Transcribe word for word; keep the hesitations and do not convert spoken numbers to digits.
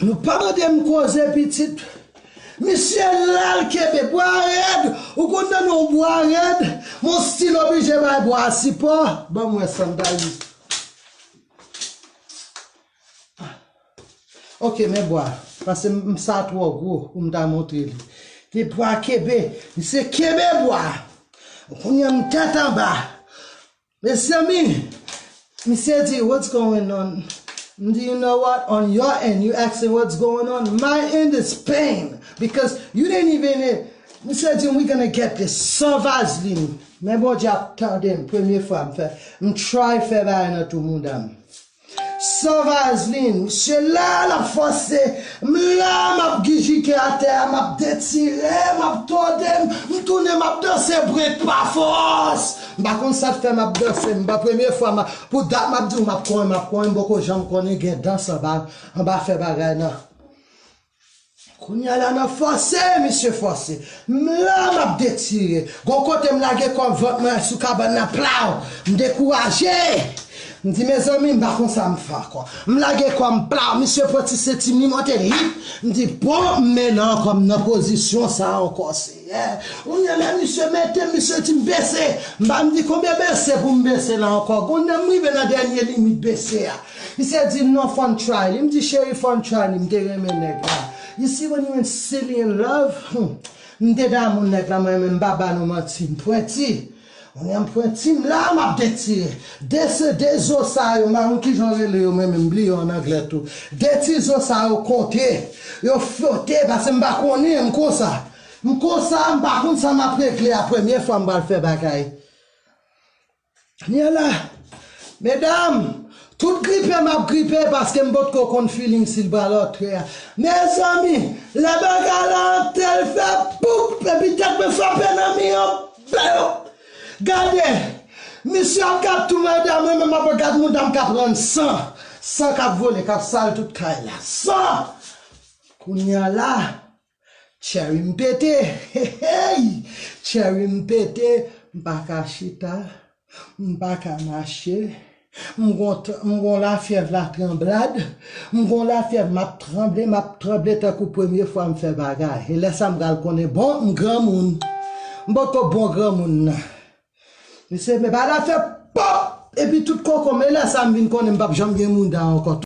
Nou pa mande m koze pitit. Misye la l kenbe bwa rèd. Ou konn nan yon bwa rèd. Mon stil oblije bay bwa a sipò. Ban m wè sandal li. Ok, men bwa. Paske m, m sa twò gwo pou m ta montre li. Li bwa kenbe. Misye kenbe bwa. Kounye a m tèt anba. Mesyami, misye di, "What's going on?" M di, "You know what? On your end, you asking what's going on. My end is pain because you didn't even." Misye di, "We gonna get this." San vazlin. Men Bondye ap tande m. Premye fwa m fè. M try fè bagay nan tou mouda m. San vazlin, misye la, l ap fòse. M la, m ap gijike atè a, m ap detire, m ap tòde, m tounen, m ap danse brek pa fòs. M pa konn sa k fè m ap danse. M pa premye fwa, m ap, pou dat m ap di w, m ap konnen, m ap konnen, m poko janm konnen gen dans anba, anba fè bagay nan. Kounye a la nan fòse, misye fòse. M la, m ap detire. Gon kote m lage kò m vant mwen sou kabann nan, plaw. M dekouraje. M di, "Mezanmi, m pa konn sa m fè ankò." M lage kò m, plaw. Misye pran ti senti m, li monte li. M di, "Bon, m men nan ankò, m nan pozisyon sa ankò, Seyè." Kounye a la, misye mete, misye di m bese. M pa m di konbyen bese pou m bese la ankò. Kounye a m rive nan dènye limit bese a. Misye di, "Non, fò n try li." M di, "Cheri, fò n try li." M te renmen nèg la. You see, when you in silly in love, hmm, m te damou nèg la, mwen menm, m pa ba nou manti, m pwenti. Mwen menm, m pwenti, m la, m ap detire. De se de zo sa yo, m pa konn kijan yo rele yo, mwen menm, m bliye yo an anglè tou. De ti zo sa yo konte, yo fwote, paske m pa konnen, m konsa. M konsa, m pa konn sa m ap regle a, premye fwa m pral fè bagay. Kounye a la, medam, tout gripe m ap gripe paske m potko konn feeling si l pral antre a. Mezanmi, lè bagay la antre, l fè poup, epi tèt mwen frape nan mi an, bèw. Gade, misye ap gad tou medam, mwen menm m ap gad mouda m k ap rann san. San k ap vole, k ap sal tout kay la. San! Kounye a la, Cheri m pete, hey, hey! Cheri m pete, m pa ka chita, m pa ka mache, m gon t-, m gon lafyèv la tranblad, m gon lafyèv, m ap tranble, m ap tranble tankou premye fwa m fè bagay. E lè sa m pral konnen, bon, m granmoun. M poko bon granmoun nan. Misye, men bagay la fè pòp! Epi tout koko m, e lè sa m vin konnen m p ap janm gen mouda ankò.